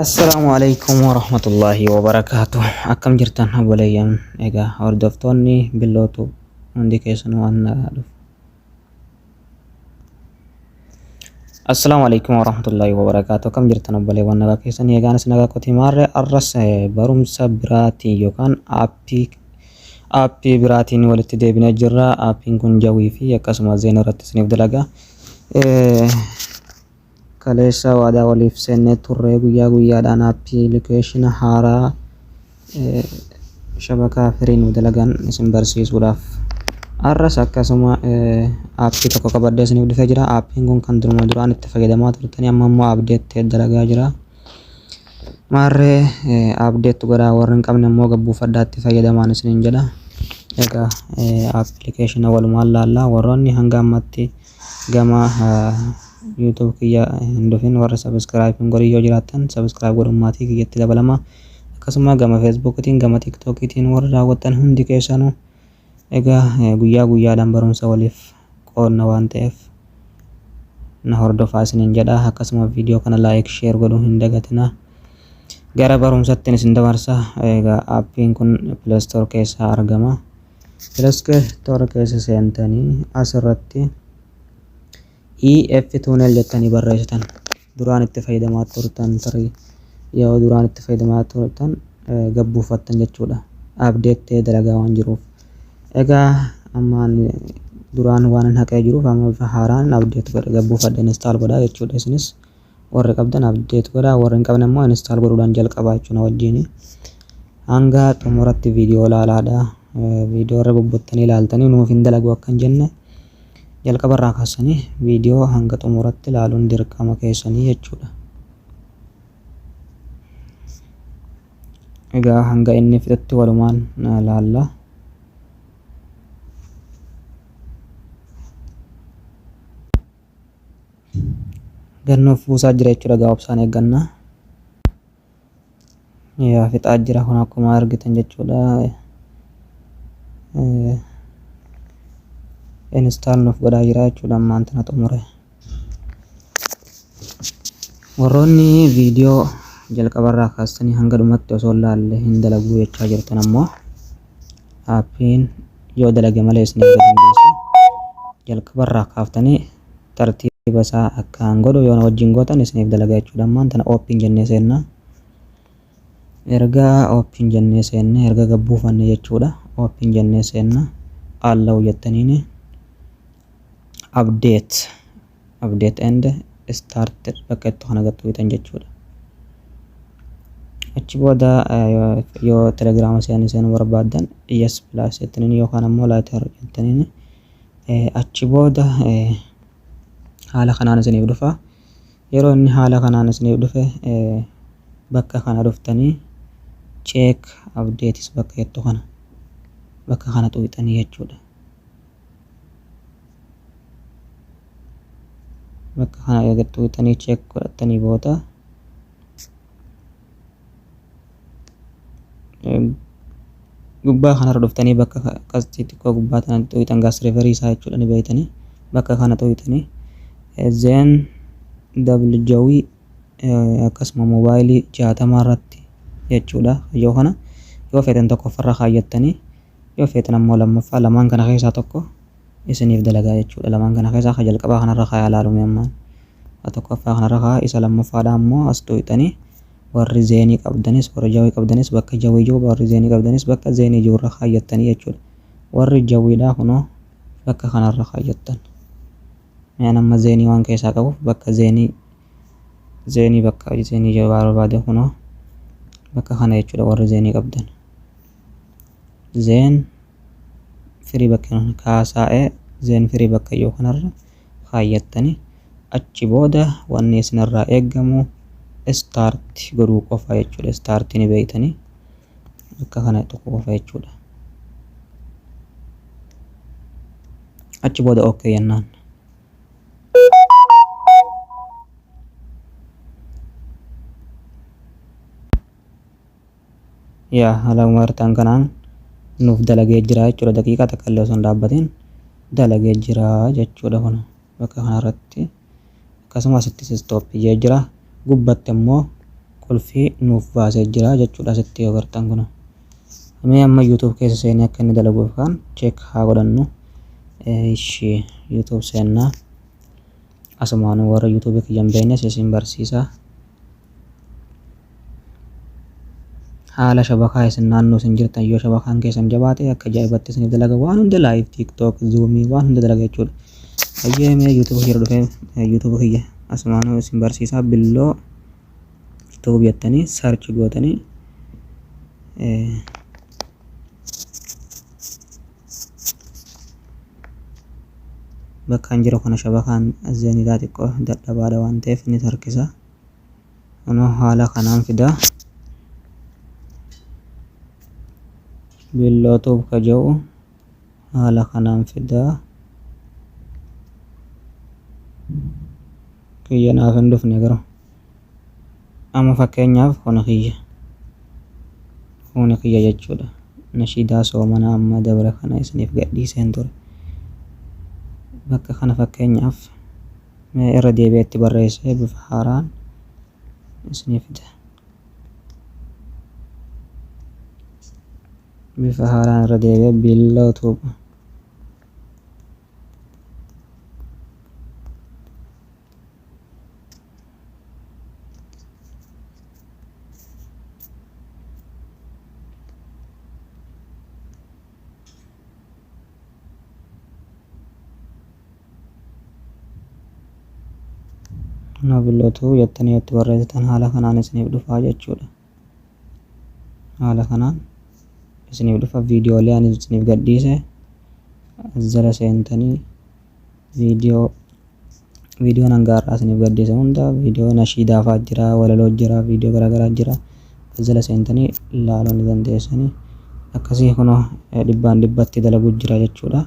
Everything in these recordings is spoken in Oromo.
Assalaamu alaikum warahmatullaahi wabarakaatu. Akkam jirtan obboleeyyan? Egaa hordoftoonni billootu hundi keessanuu waan nagaa dhufu. Assalaamu alaikum warahmatullaahi wabarakaatu. Akkam jirtan obboleewwan nagaa keessanii? Egaan nagaa kooti maarree arras barumsa biraatiin yookaan aappii biraatiin walitti deebinee jirra. Aappiin kun jawii fi akkasuma zeen irratti isiniif dalaga. Kaleessa waadaa waliif seennee turre guyyaa guyyaadhaan appilikeeshina haaraa shabakaa firii nu dalagan isin barsiisuudhaaf. Har'as akkasuma aappii tokko qabadhee isiniif dhufee jira. Aappiin kun kan duruma duraan itti fayyadamaa turtanii amma immoo update ta'ee dalagaa jira. Maarree update godhaa warri hin qabne immoo gabbuufadhaa itti fayyadamaan isiniin jedha. Egaa appilikeeshina walumaan laallaa warroonni hanga ammatti gama YouTube kiyya hin dhufin warra subscribe hin godhin yoo jiraattan subscribe godhuun maatii kiyyatti dabalama. Akkasuma gama Facebookitiin gama TikTokitiin warra daawwattan hundi keessanuu egaa guyyaa guyyaadhaan barumsa waliif qoodna waan ta'eef na hordofaa isiniin jedha. Akkasuma viidiyoo kana like share godhuu hin dagatinaa. Gara barumsattiin isin dabarsa. Egaa aappiin kun Play Store keessaa argama. Play Store keessa seentanii asirratti EF Tunnel jettanii barreessitan. Duraan itti fayyadamaa turtan tarii yoo duraan itti fayyadamaa turtan gabbuufattan jechuudha. Update ta'ee dalagaa waan jiruuf. Egaa amma ani duraan waan hin haqee jiruuf amma bifa haaraan update godhe gabbuufadhe install godhaa jechuudha. Isinis warri qabdan update godhaa warri hin qabne immoo install godhuudhaan jalqabaa jechuudha wajjin. Hanga xumuratti viidiyoo ilaalaadha. Viidiyoo irra bubbuttanii ilaaltanii nuuf hin dalagu akka hin jenne jalqaba irraa kaasanii viidiyoo hanga xumuratti ilaaluun dirqama keessanii jechuudha. Egaa hanga inni fixutti walumaan laalla. Gannuuf buusaa jira jechuudha egaa obsaan eegganna. Yaa fixaa jira kun akkuma argitan jechuudha. Install nuuf godhaa jira jechuudha ammaan tana xumure. Warroonni viidiyoo jalqabarraa kaastanii hanga dhumatti osoo hin laalle hin dalaguu jechaa jirtan ammoo aappiin yoo dalage malee isiniif gad hin dhiisu. Jalqabarraa kaaftanii tartiiba isaa akkaan godhu yoo na wajjin gootan isiniif dalaga jechuudha. Ammaan tana open jennee seenna. Erga open jennee seenne erga gabbuufanne jechuudha. Open jennee seenna. Allow jettaniini update update and start bakka itti kana gattuutan jechuudha. Achi booda yoo telegiraama seenii seenuu barbaaddan yes plus jettaniin yookaan ammoo later jettaniin achi booda haala kanaan isiniif dhufa. Yeroo inni haala kanaan isiniif dhufe bakka kana dhuftanii check updates bakka jettu kana bakka kana tuqxanii jechuudha. Bakka kana erga tuqxanii check godhattanii booda gubbaa kanarra dhuftanii bakka qasxii xiqqoo gubbaa tana tuqxan gaas reverii isaa jechuudha ni beektanii bakka kana tuqxanii then double jawii akkasuma moobaayilii 60 irratti jechuudha. Yoo kana yoo feetan tokkoffarra kaayyattanii yoo feetan ammoo lammaffaa lamaan kana keessaa tokko isiniif dalagaa jechuudha. Lamaan kana keessaa ka jalqabaa kanarra kaayaa laalume ammaan. Ka tokkoffaa kanarra kaayaa isa lammaffaadha ammoo as tuqxanii warri zeenii qabdanis warri jawii qabdanis bakka jawii jiru warri zeenii qabdanis bakka zeenii jirurra kaayyattanii jechuudha. Warri jawiidhaa kunoo bakka kanarra kaayyattan. Mee amma zeenii waan keessaa qabuuf bakka zeenii zeenii bakka zeenii jiru barbaade kunoo bakka kana jechuudha warri zeenii qabdan. Zeen firii bakka kaasaa'ee zeen firii bakka yoo kanarra kaayyattanii achi booda wanni isinirraa eeggamu start godhuu qofa jechuudha. Start ni beektanii bakka kana tokko qofa jechuudha. Achi booda okay jennaan. Yaa haaluma argitan kanaan nuuf dalagee jira jechuudha. Daqiiqaa takka illee osoo hin dhaabbatin dalagee jira jechuudha kun bakka kanarratti akkasuma asittis stop jee jira. Gubbatti immoo Qulfii nuuf baasee jira jechuudha asitti yoo gartan kun. Mee amma YouTube keessa seenee akka inni dalaguuf kan check haa godhannu. Ishi YouTube seennaa. Asumaanuu warra YouTube kiyya hin beeknes isin barsiisa. Haala shabakaa isin naannoo isin jirtan yoo shabakaan keessan jabaate akka ajaa'ibatti isiniif dalaga waan hunda live TikTok Zoom waan hunda dalaga jechuudha. Hayyee mee YouTube kiyya dhufee YouTube kiyya asumaanuu isin barsiisa billoo Tube jettanii search gootanii bakka hin jiru kana shabakaan zeenitaa xiqqoo dadhabaadha waan ta'eef ni harkisa. Kunoo haala kanaan fida. Billoo Tube ka jedhu haala kanaan fida. Kiyya naaf hin dhufne garuu. Amma fakkeenyaaf kuna kiyya. Kuna kiyya jechuudha. Nashiidaa soomanaa amma dabra kana isiniif gadhiiseen ture. Bakka kana fakkeenyaaf mee irra deebi'ee itti barreessee bifa haaraan isinii fida. Bifa haaraan irra deebi'ee Billoo Tube. Kunoo Billoo Tube jettanii itti barreessitan haala kanaan isiniif dhufaa jechuudha. Haala kanaan isiniif dhufa viidiyoolee ani isiniif gadhiise as jala seentanii viidiyoo viidiyoon hanga har'aa isiniif gadhiise hunda viidiyoo nashiidaa fa'aa jira walaloo jira viidiyoo garaagaraa jira as jala seentanii ilaaluu ni dandeessanii akkasii kunoo dhibbaan dhibbatti dalaguu jira jechuudha.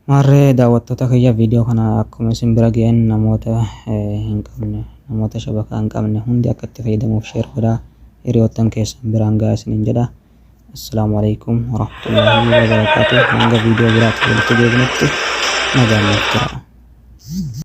Maarree daawwattoota kiyya viidiyoo kana akkuma isin bira ga'een namoota hin qabne namoota shabakaa hin qabne hundi akka itti fayyadamuuf share godhaa hiriyoottan keessan biraan gahaa isiniin jedha. Assalaamu alaikum warahmatullahi wabarakatuh. Hanga viidiyoo biraatti walitti deebinutti nagaan nuuf tura.